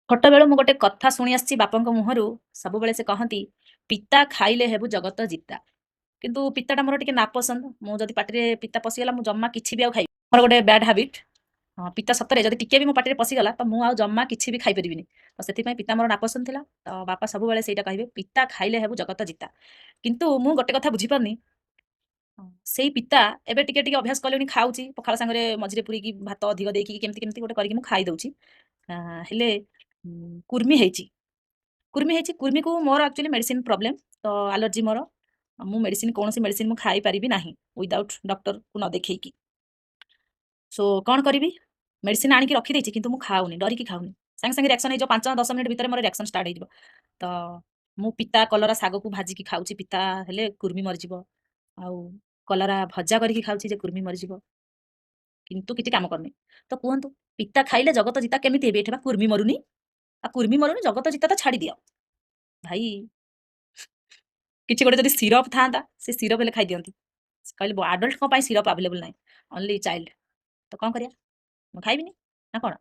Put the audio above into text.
ଛୋଟବେଳୁ ମୁଁ ଗୋଟେ କଥା ଶୁଣି ଆସିଛି ବାପାଙ୍କ ମୁହଁରୁ। ସବୁବେଳେ ସେ କହନ୍ତି, ପିତା ଖାଇଲେ ହେବୁ ଜଗତ ଜିତା। କିନ୍ତୁ ପିତାଟା ମୋର ଟିକେ ନାପସନ୍ଦ। ମୁଁ ଯଦି ପାଟିରେ ପିତା ପଶିଗଲା, ମୁଁ ଜମା କିଛି ବି ଆଉ ଖାଇବି। ମୋର ଗୋଟେ ବ୍ୟାଡ୍ ହାବିଟ୍। ହଁ, ପିତା ସତରେ ଯଦି ଟିକେ ବି ମୋ ପାଟିରେ ପଶିଗଲା ତ ମୁଁ ଆଉ ଜମା କିଛି ବି ଖାଇପାରିବିନି। ତ ସେଥିପାଇଁ ପିତା ମୋର ନାପସନ୍ଦ ଥିଲା। ତ ବାପା ସବୁବେଳେ ସେଇଟା କହିବେ, ପିତା ଖାଇଲେ ହେବୁ ଜଗତ ଜିତା। କିନ୍ତୁ ମୁଁ ଗୋଟେ କଥା ବୁଝିପାରୁନି, ସେଇ ପିତା ଏବେ ଟିକେ ଟିକେ ଅଭ୍ୟାସ କଲିଣି, ଖାଉଛି ପଖାଳ ସାଙ୍ଗରେ ମଝିରେ ପୁରିକି, ଭାତ ଅଧିକ ଦେଇକି, କେମିତି କେମିତି ଗୋଟେ କରିକି ମୁଁ ଖାଇଦଉଛି। ହେଲେ କୁର୍ମି ହେଇଛି, କୁର୍ମି ହେଇଛି। କୁର୍ମିକୁ ମୋର ଆକ୍ଚୁଆଲି ମେଡ଼ିସିନ ପ୍ରୋବ୍ଲେମ୍, ତ ଆଲର୍ଜି ମୋର। ମୁଁ ମେଡ଼ିସିନ, କୌଣସି ମେଡ଼ିସିନ ମୁଁ ଖାଇପାରିବି ନାହିଁ ୱିଦାଉଟ୍ ଡକ୍ଟରକୁ ନ ଦେଖେଇକି। ସୋ କ'ଣ କରିବି? ମେଡ଼ିସିନ ଆଣିକି ରଖିଦେଇଛି, କିନ୍ତୁ ମୁଁ ଖାଉନି, ଡରିକି ଖାଉନି। ସାଙ୍ଗେ ସାଙ୍ଗେ ରିଆକ୍ସନ୍ ହେଇଯିବ। 5-10 ମିନିଟ୍ ଭିତରେ ମୋର ରିଆକ୍ସନ୍ ଷ୍ଟାର୍ଟ ହେଇଯିବ। ତ ମୁଁ ପିତା କଲରା ଶାଗକୁ ଭାଜିକି ଖାଉଛି, ପିତା ହେଲେ କୁର୍ମି ମରିଯିବ, ଆଉ କଲରା ଭଜା କରିକି ଖାଉଛି ଯେ କୁର୍ମି ମରିଯିବ, କିନ୍ତୁ କିଛି କାମ କରୁନି। ତ କୁହନ୍ତୁ, ପିତା ଖାଇଲେ ଜଗତ ଜିତା କେମିତି ହେବି? ଏଠି ବା କୁର୍ମି ମରୁନି। ଆଉ କୁର୍ମି ମରୁନି, ଜଗତ ଜିତା ତ ଛାଡ଼ି ଦିଅ ଭାଇ। କିଛି ଗୋଟେ ଯଦି ସିରପ୍ ଥାନ୍ତା, ସେ ସିରପ୍ ହେଲେ ଖାଇଦିଅନ୍ତି। କହିଲେ ଆଡଲ୍ଟଙ୍କ ପାଇଁ ସିରପ୍ ଆଭେଲେବୁଲ୍ ନାହିଁ, ଅନଲି ଚାଇଲ୍ଡ। ତ କ'ଣ କରିବା? ମୁଁ ଖାଇବିନି ନା କ'ଣ?